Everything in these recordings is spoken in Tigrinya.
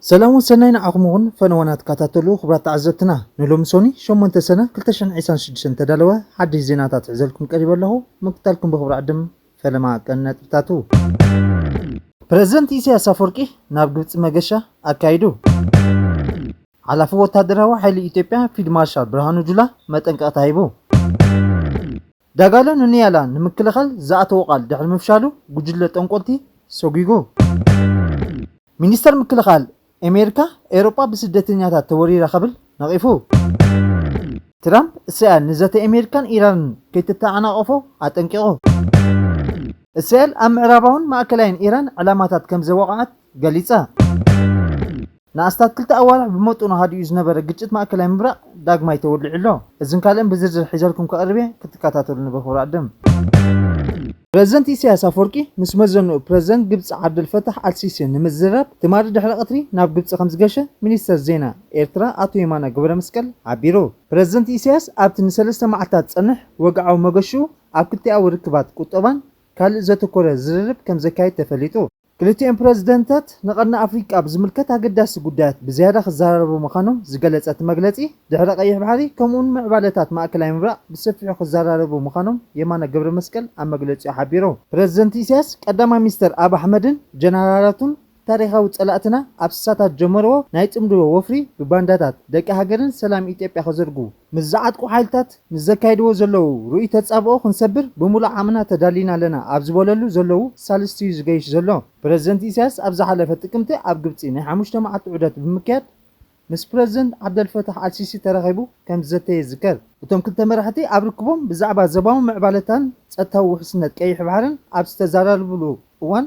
ሰላም ወሰናይ ንዓኹም ይኹን፣ ፈነወና ትከታተሉ ክቡራት ተዓዘብትና። ንሎሚ ሶኒ ሸሞንተ ሰነ ክልተ ሽሕን ዕስራን ሽዱሽተን ተዳለወ ሓድሽ ዜናታት ሒዘልኩም ቀሪበ ኣለኹ። ምክታልኩም ብኽብሪ ዕድም ፈለማ ቀን ነጥብታቱ። ፕረዚደንት ኢሳያስ ኣፈወርቂ ናብ ግብፂ መገሻ ኣካይዱ። ሓላፊ ወታደራዊ ሓይሊ ኢትዮጵያ ፊልድ ማርሻል ብርሃኑ ጁላ መጠንቀቕታ ሂቡ። ዳጋሎ ንኒያላ ንምክልኻል ዝኣተዎ ቃል ድሕሪ ምፍሻሉ ጉጅለ ጠንቆልቲ ሰጒጉ። ሚኒስተር ምክልኻል ኣሜሪካ፣ ኤውሮጳ ብስደተኛታት ተወሪራ ክብል ነቒፉ። ትራምፕ እስራኤል ንዘተ ኣሜሪካን ኢራንን ከይትተዓናቐፎ ኣጠንቂቑ። እስራኤል ኣብ ምዕራባውን ማእከላይን ኢራን ዕላማታት ከም ዘወቕዓት ገሊጻ። ንኣስታት ክልተ ኣዋርሕ ብመጠኑ ሃዲኡ ዝነበረ ግጭት ማእከላይ ምብራቕ ዳግማይ ተወሊዑ ኣሎ። እዝን ካልእን ብዝርዝር ሒዘልኩም ከቕርብ እየ፣ ክትከታተሉኒ ብኽብሪ ዕድም። ፕረዚደንት ኢሳያስ ኣፈወርቂ ምስ መዘንኡ ፕረዚደንት ግብፂ ዓብደልፈታሕ ኣልሲሲ ንምዝራብ ትማሊ ድሕሪ ቀትሪ ናብ ግብፂ ከም ዝገሸ ሚኒስተር ዜና ኤርትራ ኣቶ የማነ ገብረመስቀል ሓቢሩ። ፕረዚደንት ኢሳያስ ኣብቲ ንሰለስተ መዓልታት ዝጸንሕ ወግዓዊ መገሽኡ ኣብ ክልቲኣዊ ርክባት ቁጠባን ካልእ ዘተኮረ ዝርርብ ከም ዘካይድ ተፈሊጡ። ክልቲኦም ፕረዚደንታት ንቐርኒ ኣፍሪቃ ብዝምልከት ኣገዳሲ ጉዳያት ብዝያዳ ክዘራረቡ ምዃኖም ዝገለጸ እቲ መግለጺ፣ ድሕሪ ቀይሕ ባሕሪ ከምኡውን ምዕባለታት ማእከላይ ምብራቕ ብሰፊሑ ክዘራረቡ ምዃኖም የማነ ገብረመስቀል ኣብ መግለጺኡ ሓቢሩ። ፕረዚደንት ኢሳያስ፣ ቀዳማይ ሚኒስተር ኣብ ኣሕመድን ጀነራላቱን ታሪኻዊ ጸላእትና ኣብ ስሳታት ጀመርዎ ናይ ጽምዶ ወፍሪ ብባንዳታት ደቂ ሃገርን ሰላም ኢትዮጵያ ከዘርጉ ምስ ዝዓጥቁ ሓይልታት ንዘካይድዎ ዘለዉ ርኡይ ተጻብኦ ክንሰብር ብምሉእ ዓቕምና ተዳሊና ኣለና ኣብ ዝበለሉ ዘለዉ ሳልስቲ እዩ ዝገይሽ ዘሎ። ፕረዚደንት ኢሳያስ ኣብ ዝሓለፈ ጥቅምቲ ኣብ ግብጺ ናይ ሓሙሽተ መዓልቲ ዑደት ብምክያድ ምስ ፕረዚደንት ዓብደልፈታሕ ኣልሲሲ ተራኺቡ ከም ዝዘተየ ይዝከር። እቶም ክልተ መራሕቲ ኣብ ርክቦም ብዛዕባ ዞባዊ ምዕባለታን ጸጥታዊ ውሕስነት ቀይሕ ባሕርን ኣብ ዝተዘራረብሉ እዋን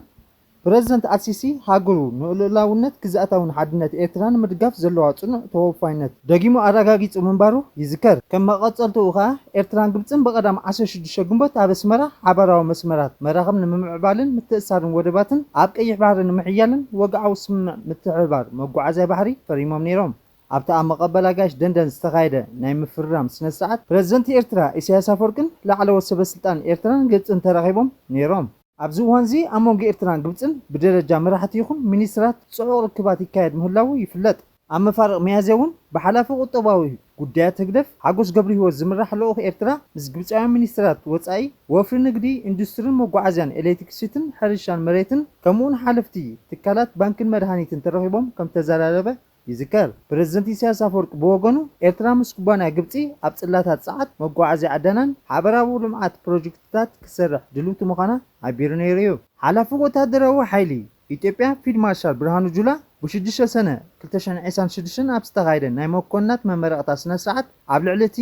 ፕረዚደንት ኣልሲሲ ሃገሩ ንልኡላውነት ግዝኣታውን ሓድነት ኤርትራ ንምድጋፍ ዘለዋ ጽኑዕ ተወፋይነት ደጊሙ ኣረጋጊጹ ምንባሩ ይዝከር። ከም መቐጸልትኡ ከኣ ኤርትራን ግብጽን ብቐዳም ዓሰርተ ሽዱሽተ ግንቦት ኣብ ኣስመራ ሓባራዊ መስመራት መራኽብ ንምምዕባልን ምትእሳርን ወደባትን ኣብ ቀይሕ ባሕሪ ንምሕያልን ወግዓዊ ስምምዕ ምትሕብባር መጓዓዝያ ባሕሪ ፈሪሞም ነይሮም። ኣብቲ ኣብ መቐበል ኣጋይሽ ደንደን ዝተኻየደ ናይ ምፍርራም ስነ ስርዓት ፕረዚደንት ኤርትራ ኢሳያስ ኣፈወርቅን ላዕለዎት ሰበ ስልጣን ኤርትራን ግብጽን ተራኺቦም ነይሮም። ኣብዚ እዋንዚ ኣብ መንጎ ኤርትራን ግብጽን ብደረጃ መራሕቲ ይኹን ሚኒስትራት ጽዑቕ ርክባት ይካየድ ምህላዉ ይፍለጥ። ኣብ መፋርቕ ሚያዝያ እውን ብሓላፊ ቁጠባዊ ጉዳያት ህግደፍ ሓጎስ ገብረህይወት ዝምራሕ ልኡኽ ኤርትራ ምስ ግብጻውያን ሚኒስትራት ወጻኢ፣ ወፍሪ ንግዲ፣ ኢንዱስትሪን መጓዓዝያን፣ ኤሌክትሪክሲቲን ሕርሻን መሬትን ከምኡውን ሓለፍቲ ትካላት ባንክን መድሃኒትን ተረኺቦም ከም ተዘራረበ ይዝከር። ፕረዚደንት ኢሳያስ ኣፈወርቂ ብወገኑ፣ ኤርትራ ምስ ኩባንያ ግብጺ ኣብ ጽላታት ጸዓት፣ መጓዓዝያ ዕደናን ሓበራዊ ልምዓት ፕሮጀክትታት ክሰርሕ ድልውቲ ምዃና ሓቢሩ ነይሩ እዩ። ሓላፊ ወታደራዊ ሓይሊ ኢትዮጵያ ፊልድ ማርሻል ብርሃኑ ጁላ ብሽዱሽተ ሰነ ክልተ ሽሕን ዕስራን ሽዱሽተን ኣብ ዝተኻየደ ናይ መኮንናት መመረቕታ ስነ ስርዓት ኣብ ልዕሊ እቲ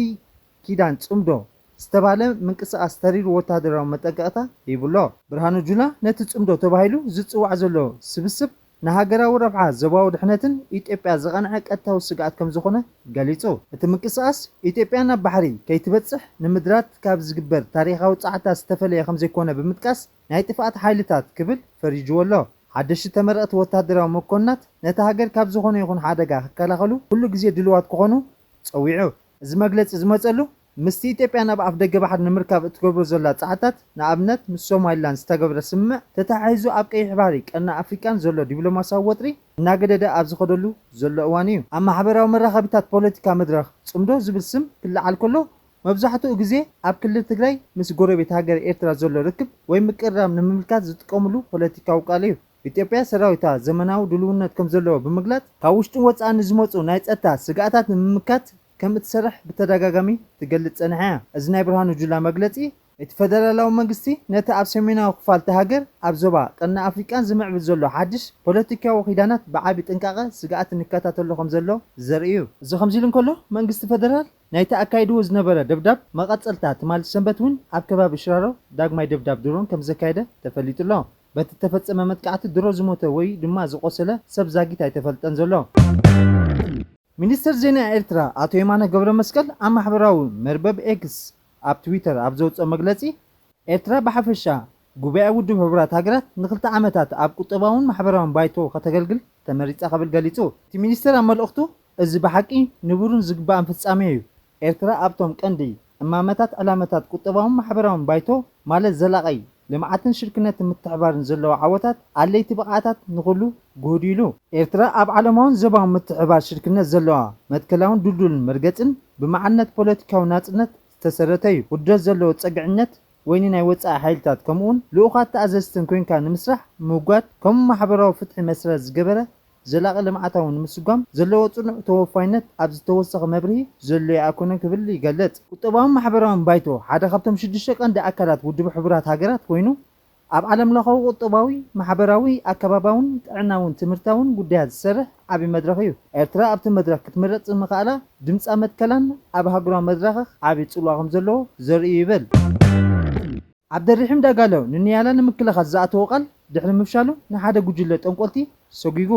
ኪዳን ጽምዶ ዝተባህለ ምንቅስቓስ ተሪር ወታደራዊ መጠንቀቕታ ሂቡ ኣሎ። ብርሃኑ ጁላ ነቲ ጽምዶ ተባሂሉ ዝጽዋዕ ዘሎ ስብስብ ንሃገራዊ ረብሓ ዞባዊ ድሕነትን ኢትዮጵያ ዝቐንዐ ቀጥታዊ ስግኣት ከም ዝኾነ ገሊጹ። እቲ ምንቅስቓስ ኢትዮጵያ ናብ ባሕሪ ከይትበጽሕ ንምድራት ካብ ዝግበር ታሪኻዊ ጻዕርታት ዝተፈለየ ከም ዘይኮነ ብምጥቃስ ናይ ጥፍኣት ሓይልታት ክብል ፈሪጅዎ ኣሎ። ሓደሽቲ ተመረቕቲ ወታደራዊ መኮንናት ነታ ሃገር ካብ ዝኾነ ይኹን ሓደጋ ክከላኸሉ ኩሉ ግዜ ድሉዋት ክኾኑ ጸዊዑ። እዚ መግለጺ ዝመጸሉ ምስቲ ኢትዮጵያ ናብ ኣፍ ደገ ባሕሪ ንምርካብ እትገብሮ ዘላ ጻዕርታት፣ ንኣብነት ምስ ሶማሊላንድ ዝተገብረ ስምምዕ ተተሓሒዙ ኣብ ቀይሕ ባሕሪ ቀርኒ ኣፍሪቃን ዘሎ ዲፕሎማስያዊ ወጥሪ እናገደደ ኣብ ዝኸደሉ ዘሎ እዋን እዩ። ኣብ ማሕበራዊ መራኸቢታት ፖለቲካ መድረኽ ጽምዶ ዝብል ስም ክለዓል ከሎ መብዛሕትኡ ግዜ ኣብ ክልል ትግራይ ምስ ጎረቤት ሃገር ኤርትራ ዘሎ ርክብ ወይ ምቅርራብ ንምምልካት ዝጥቀምሉ ፖለቲካዊ ቃል እዩ። ኢትዮጵያ ሰራዊታ ዘመናዊ ድልውነት ከም ዘለዎ ብምግላጽ ካብ ውሽጥን ወጻእን ንዝመጹ ናይ ጸጥታ ስግኣታት ንምምካት ከም እትሰርሕ ብተደጋጋሚ ትገልጽ ጸኒሓ እያ። እዚ ናይ ብርሃኑ ጁላ መግለጺ፣ እቲ ፈደራላዊ መንግስቲ ነቲ ኣብ ሰሜናዊ ክፋል እታ ሃገር ኣብ ዞባ ቀርኒ ኣፍሪቃን ዝምዕብል ዘሎ ሓድሽ ፖለቲካዊ ኪዳናት ብዓቢ ጥንቃቐ ስግኣት እንከታተሎ ከም ዘሎ ዘርኢ እዩ። እዚ ከምዚ ኢሉ እንከሎ፣ መንግስቲ ፈደራል ናይቲ ኣካይድዎ ዝነበረ ደብዳብ መቐጸልታ ትማሊ ሰንበት እውን ኣብ ከባቢ ሽራሮ ዳግማይ ደብዳብ ድሮን ከም ዘካየደ ተፈሊጡ ኣሎ። በቲ እተፈጸመ መጥቃዕቲ ድሮ ዝሞተ ወይ ድማ ዝቖሰለ ሰብ ዛጊት ኣይተፈልጠን ዘሎ። ሚኒስትር ዜና ኤርትራ ኣቶ የማነ ገብረመስቀል ኣብ ማሕበራዊ መርበብ ኤክስ ኣብ ትዊተር ኣብ ዘውጽኦ መግለጺ፣ ኤርትራ ብሓፈሻ ጉባኤ ውድብ ሕቡራት ሃገራት ንክልተ ዓመታት ኣብ ቁጠባውን ማሕበራውን ባይቶ ከተገልግል ተመሪጻ ክብል ገሊጹ። እቲ ሚኒስትር ኣብ መልእኽቱ፣ እዚ ብሓቂ ንቡርን ዝግባእን ፍጻሜ እዩ። ኤርትራ ኣብቶም ቀንዲ እማመታት ዕላመታት ቁጠባውን ማሕበራውን ባይቶ፣ ማለት ዘላቒ ልምዓትን ሽርክነትን ምትሕባርን ዘለዎ ዓወታት ኣድለይቲ ብቕዓታት ንኹሉ ጉህድ ኢሉ። ኤርትራ ኣብ ዓለማውን ዞባውን ምትሕባር ሽርክነት ዘለዋ መትከላውን ድልዱልን መርገጽን ብማዕርነት ፖለቲካዊ ናጽነት ዝተሰረተ እዩ። ውህደት ዘለዎ ጸግዕነት ወይኒ ናይ ወጻኢ ሓይልታት ከምኡውን ልኡኻት ተኣዘዝትን ኮንካ ንምስራሕ ምውጋድ ከምኡ ማሕበራዊ ፍትሒ መሰረት ዝገበረ ዘላቒ ልምዓታዊ ንምስጓም ዘለዎ ጽኑዕ ተወፋይነት ኣብ ዝተወሰኸ መብርሂ ዘሎ ኣይኮነን ክብል ይገልጽ። ቁጠባውን ማሕበራውን ባይቶ ሓደ ካብቶም ሽዱሽተ ቀንዲ ኣካላት ውድብ ሕቡራት ሃገራት ኮይኑ ኣብ ዓለም ለኻዊ ቁጠባዊ፣ ማሕበራዊ፣ ኣከባባውን ጥዕናውን ትምህርታውን ጉዳያት ዝሰርሕ ዓቢ መድረኽ እዩ። ኤርትራ ኣብቲ መድረኽ ክትምረጽ ምኽኣላ ድምጻ መትከላን ኣብ ሃገራዊ መድረኽ ዓቢ ጽልዋ ከም ዘለዎ ዘርኢ እዩ ይብል። ዓብደርሒም ዳጋሎ ንኒያላ ንምክልኻል ዝኣተዎ ቃል ድሕሪ ምፍሻሉ ንሓደ ጉጅለ ጠንቆልቲ ሰጒጉ።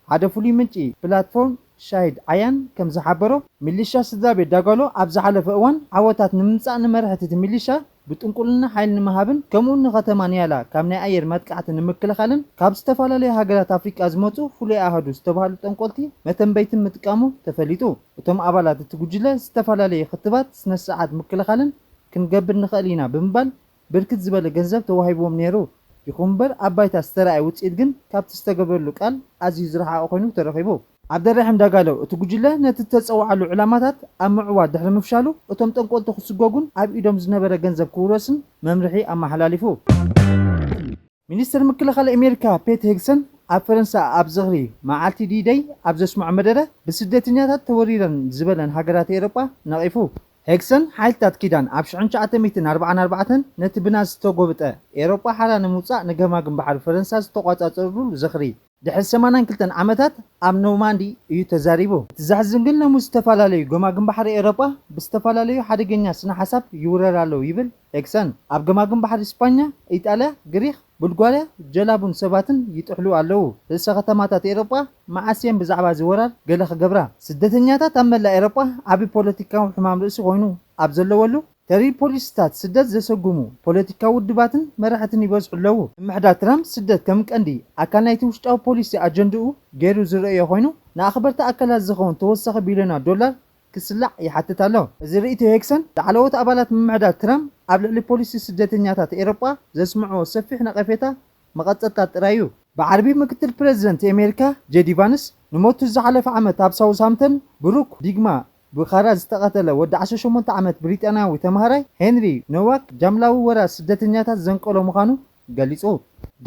ሓደ ፍሉይ ምንጪ ፕላትፎርም ሻሂድ ዓያን ከም ዝሓበሮ፣ ሚሊሻ ስድራ ቤት ዳጋሎ ኣብ ዝሓለፈ እዋን ዓወታት ንምምጻእ ንመራሕቲ እቲ ሚሊሻ ብጥንቁልና ሓይሊ ንምሃብን ከምኡውን ንከተማ ኒያላ ካብ ናይ ኣየር መጥቃዕቲ ንምክልኻልን ካብ ዝተፈላለዩ ሃገራት ኣፍሪቃ ዝመጹ ፍሉይ ኣሃዱ ዝተባህሉ ጠንቆልቲ መተንበይትን ምጥቃሙ ተፈሊጡ። እቶም ኣባላት እቲ ጉጅለ ዝተፈላለየ ክትባት ስነ ስርዓት ምክልኻልን ክንገብር ንኽእል ኢና ብምባል ብርክት ዝበለ ገንዘብ ተዋሂብዎም ነይሩ። ይኹን እምበር ኣብ ባይታ ዝተረኣየ ውፅኢት ግን ካብቲ ዝተገበረሉ ቃል ኣዝዩ ዝረሓቐ ኮይኑ ተረኺቡ። ዓብደራሒም ዳጋሎ እቲ ጉጅለ ነቲ ዝተፀውዓሉ ዕላማታት ኣብ ምዕዋት ድሕሪ ምፍሻሉ እቶም ጠንቆልቲ ክስጎጉን ኣብ ኢዶም ዝነበረ ገንዘብ ክውረስን መምርሒ ኣመሓላሊፉ። ሚኒስትር ምክልኻል ኣሜሪካ ፔት ሄግሰን ኣብ ፈረንሳ ኣብ ዝኽሪ መዓልቲ ዲደይ ኣብ ዘስምዖ መደረ ብስደተኛታት ተወሪረን ዝበለን ሃገራት ኤሮጳ ነቒፉ። ሄግሰን ሓይልታት ኪዳን ኣብ ሽሕን ትሽዓተ ሚእትን ኣርባዓን ኣርባዕተን ነቲ ብናዚ ዝተጎብጠ ኤሮጳ ሓራ ንምውጻእ ንገማግም ባሕሪ ፈረንሳ ዝተቋጻጸሩሉ ዝኽሪ ድሕሪ ሰማንያን ክልተን ዓመታት ኣብ ኖርማንዲ እዩ ተዛሪቡ። እቲ ዘሕዝን ግን ሎሚ ዝተፈላለዩ ገማግም ባሕሪ ኤሮጳ ብዝተፈላለዩ ሓደገኛ ስነ ሓሳብ ይውረር ኣለዉ ይብል ሄግሰን። ኣብ ገማግም ባሕሪ ስፓኛ፣ ኢጣልያ፣ ግሪኽ፣ ቡልጋርያ ጀላቡን ሰባትን ይጥሕሉ ኣለዉ። ርእሰ ከተማታት ኤሮጳ መዓስ እየን ብዛዕባ እዚ ወራር ገለ ክገብራ? ስደተኛታት ኣብ መላእ ኤሮጳ ዓቢ ፖለቲካዊ ሕማም ርእሲ ኮይኑ ኣብ ዘለወሉ፣ ተሪር ፖሊሲታት ስደት ዘሰጉሙ ፖለቲካዊ ውድባትን መራሕትን ይበዝሑ ኣለዉ። ምምሕዳር ትራምፕ ስደት ከም ቀንዲ ኣካል ናይቲ ውሽጣዊ ፖሊሲ ኣጀንድኡ ገይሩ ዝረእዮ ኮይኑ፣ ንኣኽበርቲ ኣካላት ዝኸውን ተወሳኺ ቢልዮናት ዶላር ክስላዕ ይሓትት ኣሎ። እዚ ርእይቶ ሄግሰን፣ ላዕለዎት ኣባላት ምምሕዳር ትራምፕ ኣብ ልዕሊ ፖሊሲ ስደተኛታት ኤሮጳ ዘስምዕዎ ሰፊሕ ነቐፌታ መቐጸልታ ጥራይ እዩ። ብዓርቢ ምክትል ፕረዚደንት ኣሜሪካ ጄዲ ቫንስ ንሞቱ ዝሓለፈ ዓመት ኣብ ሳውዝሃምፕተን ብሩክ ዲግማ ብኻራ ዝተቐተለ ወዲ ዓሰርተ ሸሞንተ ዓመት ብሪጣንያዊ ተምሃራይ ሄንሪ ኖዋክ ጃምላዊ ወራር ስደተኛታት ዘንቀሎ ምዃኑ ገሊጹ።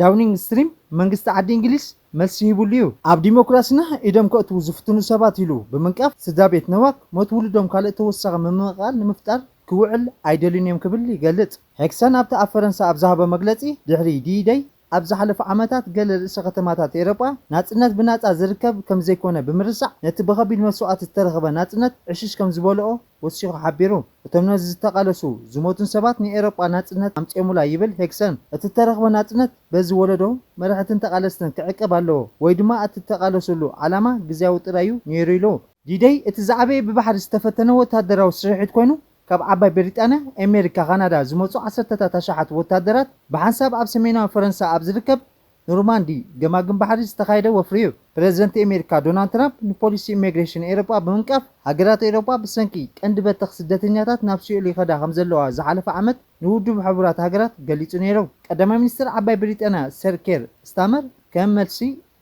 ዳውኒንግ ስትሪም መንግስቲ ዓዲ እንግሊዝ መልሲ ሂቡሉ እዩ። ኣብ ዲሞክራሲና ኢዶም ከእትዉ ዝፍትኑ ሰባት ኢሉ ብምንቃፍ፣ ስድራ ቤት ኖዋክ ሞት ውሉዶም ካልእ ተወሳኺ ምምቕቓል ንምፍጣር ክውዕል ኣይደልዩን እዮም ክብል ይገልጽ። ሄግሰን ኣብቲ ኣብ ፈረንሳ ኣብ ዝሃቦ መግለጺ፣ ድሕሪ ዲደይ ኣብ ዝሓለፉ ዓመታት ገለ ርእሰ ከተማታት ኤውሮጳ ናጽነት ብናጻ ዝርከብ ከም ዘይኮነ ብምርሳዕ፣ ነቲ ብኸቢድ መስዋእቲ ዝተረኽበ ናጽነት ዕሽሽ ከም ዝበልኦ ወሲኹ ሓቢሩ። እቶም ነዚ ዝተቓለሱ ዝሞቱን ሰባት ንኤውሮጳ ናጽነት ኣምጺኦሙላ ይብል ሄግሰን። እቲ እተረኽበ ናጽነት በዚ ወለዶ መራሕትን ተቓለስትን ክዕቀብ ኣለዎ፣ ወይ ድማ እቲ እተቓለሱሉ ዓላማ ግዝያዊ ጥራይ እዩ ነይሩ ኢሉ። ዲደይ እቲ ዝዓበየ ብባሕሪ ዝተፈተነ ወታደራዊ ስርሒት ኮይኑ፣ ካብ ዓባይ ብሪጣንያ፣ ኣሜሪካ፣ ካናዳ ዝመጹ ዓሰርተታት ኣሽሓት ወታደራት ብሓንሳብ ኣብ ሰሜናዊ ፈረንሳ ኣብ ዝርከብ ኖርማንዲ ገማግም ባሕሪ ዝተኻየደ ወፍሪ እዩ። ፕረዚደንት ኣሜሪካ ዶናልድ ትራምፕ ንፖሊሲ ኢሚግሬሽን ኤውሮጳ ብምንቃፍ፣ ሃገራት ኤውሮጳ ብሰንኪ ቀንዲ በተኽ ስደተኛታት ናብ ሲኦል ይኸዳ ከም ዘለዋ ዝሓለፈ ዓመት ንውድብ ሕቡራት ሃገራት ገሊጹ ነይሩ። ቀዳማይ ሚኒስትር ዓባይ ብሪጣንያ ሰር ኬር ስታመር ከም መልሲ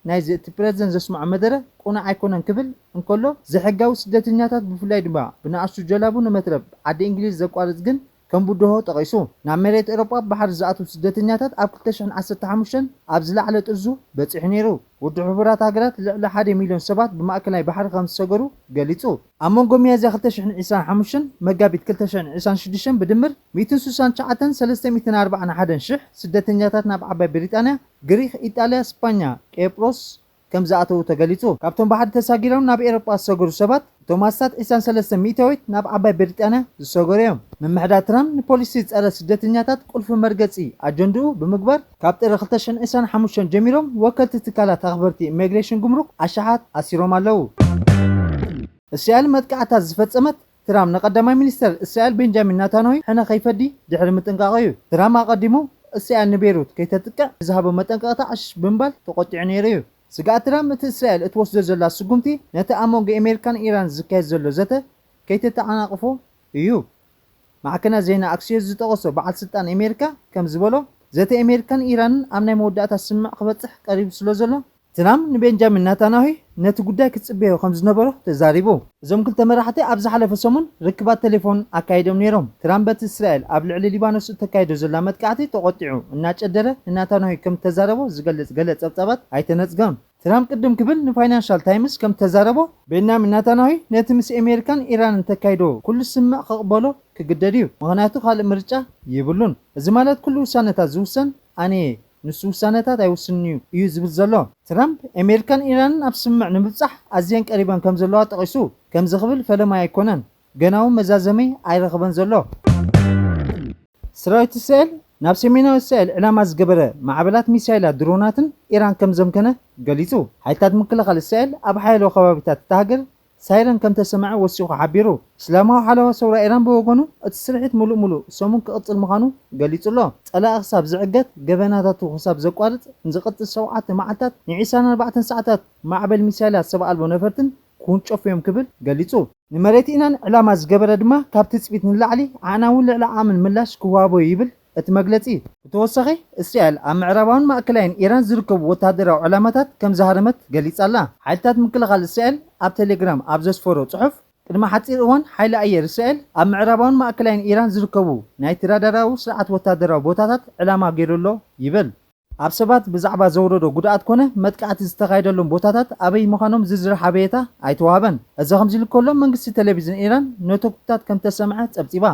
ናይዚ እቲ ፕረዚደንት ዘስምዖ መደረ ቅኑዕ ኣይኮነን ክብል እንከሎ፣ ዘይሕጋዊ ስደተኛታት ብፍላይ ድማ ብንኣሽቱ ጀላቡ ንመትረብ ዓዲ እንግሊዝ ዘቋርጽ ግን ከም ብድሆ ጠቒሱ። ናብ መሬት ኤውሮጳ ብባሕሪ ዝኣትዉ ስደተኛታት ኣብ ክልተ ሽሕን ዓሰርተ ሓሙሽተን ኣብ ዝለዓለ ጥርዙ በጺሑ ነይሩ። ውድብ ሕቡራት ሃገራት ልዕሊ ሓደ ሚልዮን ሰባት ብማእከላይ ባሕሪ ከም ዝሰገሩ ገሊጹ። ኣብ መንጎ ሚያዝያ ክልተ ሽሕን ዕስራን ሓሙሽተን መጋቢት ክልተ ሽሕን ዕስራን ሽዱሽተን ብድምር ሚእትን ስሳን ትሽዓተን ሰለስተ ሚእትን ኣርባዓን ሓደን ሽሕ ስደተኛታት ናብ ዓባይ ብሪጣንያ፣ ግሪኽ፣ ኢጣልያ፣ ስፓኛ፣ ቄጵሮስ፣ ከም ዝኣተዉ ተገሊጹ። ካብቶም ባሕሪ ተሳጊሮም ናብ ኤውሮጳ ዝሰገሩ ሰባት፣ እቶም ኣስታት ዕስራን ሰለስተን ሚእታዊት ናብ ዓባይ ብሪጣንያ ዝሰገሩ እዮም። ምምሕዳር ትራምፕ ንፖሊሲ ጸረ ስደተኛታት ቁልፊ መርገጺ ኣጀንድኡ ብምግባር፣ ካብ ጥሪ ክልተ ሽሕን ዕስራን ሓሙሽተን ጀሚሮም ወከልቲ ትካላት ኣኽበርቲ ኢሚግሬሽን ጉምሩክ ኣሽሓት ኣሲሮም ኣለዉ። እስራኤል መጥቃዕታት ዝፈጸመት ትራምፕ ንቀዳማይ ሚኒስተር እስራኤል ቤንጃሚን ናታንያሁ ሕነ ከይፈዲ ድሕሪ ምጥንቃቑ እዩ። ትራምፕ ኣቐዲሙ እስራኤል ንቤይሩት ከይተጥቅዕ ብዝሃቦ መጠንቀቕታ ዕሽሽ ብምባል ተቖጢዑ ነይሩ እዩ። ስግኣት ትራምፕ እቲ እስራኤል እትወስዶ ዘላ ስጉምቲ ነቲ ኣብ መንጎ ኣሜሪካን ኢራን ዝካየድ ዘሎ ዘተ ከይተተዓናቕፎ እዩ። ማዕከናት ዜና ኣክሲዮስ ዝጠቐሶ በዓል ስልጣን ኣሜሪካ ከም ዝበሎ፣ ዘተ ኣሜሪካን ኢራንን ኣብ ናይ መወዳእታ ስምምዕ ክበጽሕ ቀሪቡ ስለ ዘሎ፣ ትራምፕ ንቤንጃሚን ናታንያሁ ነቲ ጉዳይ ክጽበዮ ከም ዝነበሮ ተዛሪቡ። እዞም ክልተ መራሕቲ ኣብ ዝሓለፈ ሰሙን ርክባት ቴሌፎን ኣካይዶም ነይሮም። ትራምፕ በቲ እስራኤል ኣብ ልዕሊ ሊባኖስ እተካይዶ ዘላ መጥቃዕቲ ተቖጢዑ እናጨደረ ንናታንያሁ ከም እተዛረቦ ዝገልጽ ገለ ጸብጻባት ኣይተነጽገን። ትራምፕ ቅድም ክብል ንፋይናንሻል ታይምስ ከም እተዛረቦ፣ ቤንያሚን ናታንያሁ ነቲ ምስ ኣሜሪካን ኢራንን እተካይዶ ኩሉ ስምምዕ ክቕበሎ ክግደድ እዩ፣ ምኽንያቱ ካልእ ምርጫ የብሉን። እዚ ማለት ኩሉ ውሳነታት ዝውሰን ኣነ እየ፣ ንሱ ውሳነታት ኣይውስንን እዩ፣ እዩ ዝብል ዘሎ። ትራምፕ ኣሜሪካን ኢራንን ኣብ ስምምዕ ንምብጻሕ ኣዝየን ቀሪበን ከም ዘለዋ ጠቒሱ፣ ከምዚ ክብል ፈለማይ ኣይኮነን፣ ገና እውን መዛዘሚ ኣይረኸበን ዘሎ። ሰራዊት እስራኤል ናብ ሰሜናዊ እስራኤል ዕላማ ዝገበረ ማዕበላት ሚሳይላት ድሮናትን ኢራን ከም ዘምከነ ገሊጹ። ሓይልታት ምክልኻል እስራኤል ኣብ ሓያሎ ከባቢታት እታ ሃገር ሳይረን ከም ተሰምዐ ወሲኹ ሓቢሩ። እስላማዊ ሓለዋ ሰውራ ኢራን ብወገኑ፣ እቲ ስርሒት ምሉእ ምሉእ ሰሙን ክቕጽል ምዃኑ ገሊጹ ኣሎ። ጸላኢ ክሳብ ዝዕገት፣ ገበናታቱ ክሳብ ዘቋርጽ፣ ንዝቕጽል ሸውዓተ መዓልታት ን ዕስራን ኣርባዕተን ሰዓታት ማዕበል ሚሳይላት ሰብ ኣልቦ ነፈርትን ክውንጨፉ እዮም ክብል ገሊጹ። ንመሬት ኢራን ዕላማ ዝገበረ ድማ ካብ ትጽቢት ንላዕሊ ዓቕናውን ልዕሊ ዓቕምን ምላሽ ክወሃቦ እዩ ይብል እቲ መግለጺ። ብተወሳኺ፣ እስራኤል ኣብ ምዕራባውን ማእከላይን ኢራን ዝርከቡ ወተሃደራዊ ዕላማታት ከም ዝሃረመት ገሊጻ ኣላ። ሓይልታት ምክልኻል እስራኤል ኣብ ቴሌግራም ኣብ ዘስፈሮ ጽሑፍ፣ ቅድሚ ሓጺር እዋን ሓይሊ ኣየር እስራኤል ኣብ ምዕራባውን ማእከላይን ኢራን ዝርከቡ ናይቲ ራዳራዊ ስርዓት ወተሃደራዊ ቦታታት ዕላማ ገይሩ ኣሎ ይብል። ኣብ ሰባት ብዛዕባ ዘውረዶ ጉድኣት ኮነ መጥቃዕቲ ዝተኻየደሎም ቦታታት ኣበይ ምዃኖም ዝርዝር ሓበሬታ ኣይተዋህበን። እዚ ከምዚ ኢሉ ከሎ፣ መንግስቲ ቴሌቪዝን ኢራን ነተጉታት ከም ተሰምዐ ጸብጺባ።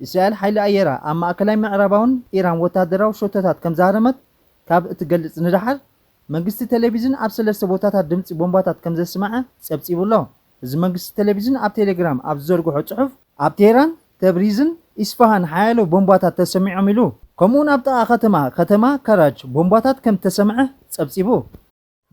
እስራኤል ሓይሊ ኣየራ ኣብ ማእከላይ ምዕራባውን ኢራን ወተሃደራዊ ሸቶታት ከም ዝሃረመት ካብ እትገልጽ ንደሓር፣ መንግስቲ ቴሌቪዝን ኣብ ሰለስተ ቦታታት ድምጺ ቦምባታት ከም ዘስመዐ ጸብጺቡ ኣሎ። እዚ መንግስቲ ቴሌቪዝን ኣብ ቴሌግራም ኣብ ዝዘርግሖ ጽሑፍ፣ ኣብ ቴህራን፣ ተብሪዝን ኢስፋሃን ሓያሎ ቦምባታት ተሰሚዖም ኢሉ። ከምኡውን ኣብ ጥቓ ከተማ፣ ከተማ ካራጅ ቦምባታት ከም ተሰምዐ ጸብጺቡ።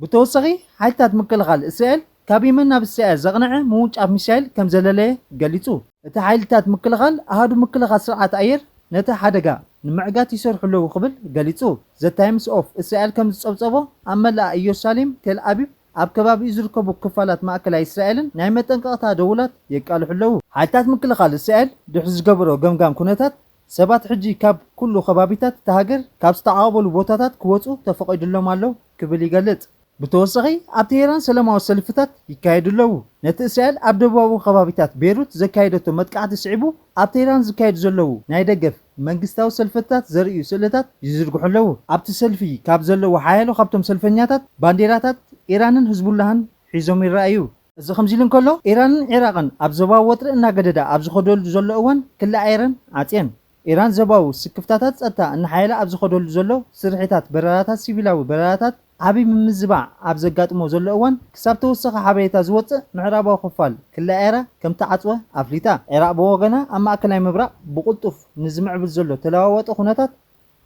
ብተወሳኺ፣ ሓይልታት ምክልኻል እስራኤል ካብ የመን ናብ እስራኤል ዘቕንዐ ምውንጫፍ ሚሳይል ከም ዘለለየ ገሊጹ። እቲ ሓይልታት ምክልኻል ኣሃዱ ምክልኻል ስርዓት ኣየር ነቲ ሓደጋ ንምዕጋት ይሰርሑ ኣለዉ ክብል ገሊጹ። ዘ ታይምስ ኦፍ እስራኤል ከም ዝጸብጸቦ፣ ኣብ መላእ ኢየሩሳሌም፣ ቴል ኣቢብ፣ ኣብ ከባቢኡ ዝርከቡ ክፋላት ማእከላይ እስራኤልን ናይ መጠንቀቕታ ደወላት የቃልሑ ኣለዉ። ሓይልታት ምክልኻል እስራኤል ድሕሪ ዝገበሮ ገምጋም ኩነታት፣ ሰባት ሕጂ ካብ ኩሉ ከባቢታት እታ ሃገር ካብ ዝተዓቐበሉ ቦታታት ክወጹ ተፈቒዱሎም ኣሎ ክብል ይገልጽ። ብተወሳኺ፣ ኣብ ቴሄራን ሰላማዊ ሰልፍታት ይካየዱ ኣለዉ። ነቲ እስራኤል ኣብ ደቡባዊ ከባቢታት ቤይሩት ዘካየደቶ መጥቃዕቲ ስዒቡ፣ ኣብ ቴሄራን ዝካየዱ ዘለዉ ናይ ደገፍ መንግስታዊ ሰልፍታት ዘርእዩ ስእልታት ይዝርግሑ ኣለዉ። ኣብቲ ሰልፊ ካብ ዘለዉ ሓያሎ ካብቶም ሰልፈኛታት፣ ባንዴራታት ኢራንን ህዝቡላህን ሒዞም ይረኣዩ። እዚ ከምዚ ኢሉ እንከሎ፣ ኢራንን ዒራቕን ኣብ ዞባዊ ወጥሪ እናገደዳ ኣብ ዝኸደሉ ዘሎ እዋን፣ ክልኣየረን ዓጽየን። ኢራን ዞባዊ ስክፍታታት ጸጥታ እናሓየላ ኣብ ዝኸደሉ ዘሎ፣ ስርሒታት በረራታት፣ ሲቪላዊ በረራታት ዓቢ ምምዝባዕ ኣብ ዘጋጥሞ ዘሎ እዋን፣ ክሳብ ተወሳኺ ሓበሬታ ዝወጽእ፣ ምዕራባዊ ክፋል ክልኣየራ ከም ተዓጽወ ኣፍሊጣ። ዒራቕ ብወገና፣ ኣብ ማእከላይ ምብራቕ ብቕልጡፍ ንዝምዕብል ዘሎ ተለዋዋጢ ኩነታት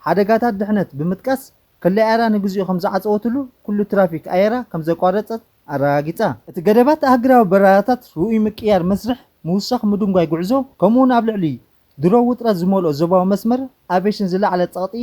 ሓደጋታት ድሕነት ብምጥቃስ፣ ክልኣየራ ንግዚኡ ከም ዝዓጸወትሉ፣ ኩሉ ትራፊክ ኣየራ ከም ዘቋረጸት ኣረጋጊጻ። እቲ ገደባት ኣህጉራዊ በረራታት፣ ርኡይ ምቅያር መስርሕ፣ ምውሳኽ ምድንጓይ ጉዕዞ፣ ከምኡውን ኣብ ልዕሊ ድሮ ውጥረት ዝመልኦ ዞባዊ መስመር ኣቪየሽን ዝለዓለ ጸቕጢ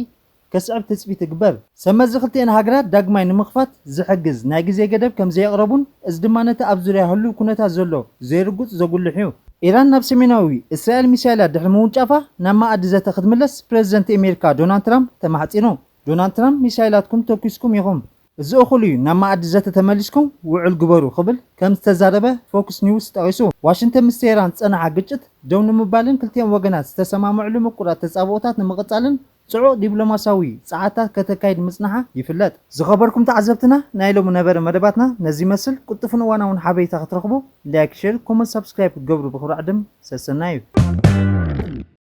ከስዕብ ትጽቢት ይግበር። ሰመዚ ክልቲኤን ሃገራት ዳግማይ ንምኽፋት ዝሕግዝ ናይ ግዜ ገደብ ከም ዘየቕረቡን፣ እዚ ድማ ነቲ ኣብ ዙርያ ህሉው ኩነታት ዘሎ ዘይርጉጽ ዘጉልሕ እዩ። ኢራን ናብ ሰሜናዊ እስራኤል ሚሳይላት ድሕሪ ምውንጫፋ፣ ናብ መኣዲ ዘተ ክትምለስ ፕረዚደንት ኣሜሪካ ዶናልድ ትራምፕ ተማሕጺኑ። ዶናልድ ትራምፕ፣ "ሚሳይላትኩም ተኲስኩም ኢኹም። እዚ እኹል እዩ፣ ናብ መኣዲ ዘተ ተመሊስኩም ውዕል ግበሩ" ክብል ከም ዝተዛረበ ፎክስ ኒውስ ጠቒሱ። ዋሽንግተን ምስ ቴህራን ዝጸንሓ ግጭት ደው ንምባልን ክልቲኦም ወገናት ዝተሰማምዕሉ ምቁራት ተጻብኦታት ንምቕጻልን ጽዑቕ ዲፕሎማስያዊ ጸዓታት ከተካይድ ምጽንሓ ይፍለጥ። ዝኸበርኩም ተዓዘብትና፣ ናይ ሎሚ ነበረ መደባትና ነዚ ይመስል። ቅልጡፍን እዋናውን ሓበሬታ ክትረኽቡ፣ ላይክ፣ ሼር፣ ኮመንት፣ ሳብስክራይብ ክትገብሩ ብኽብሪ ዕድም ሰሰናዩ።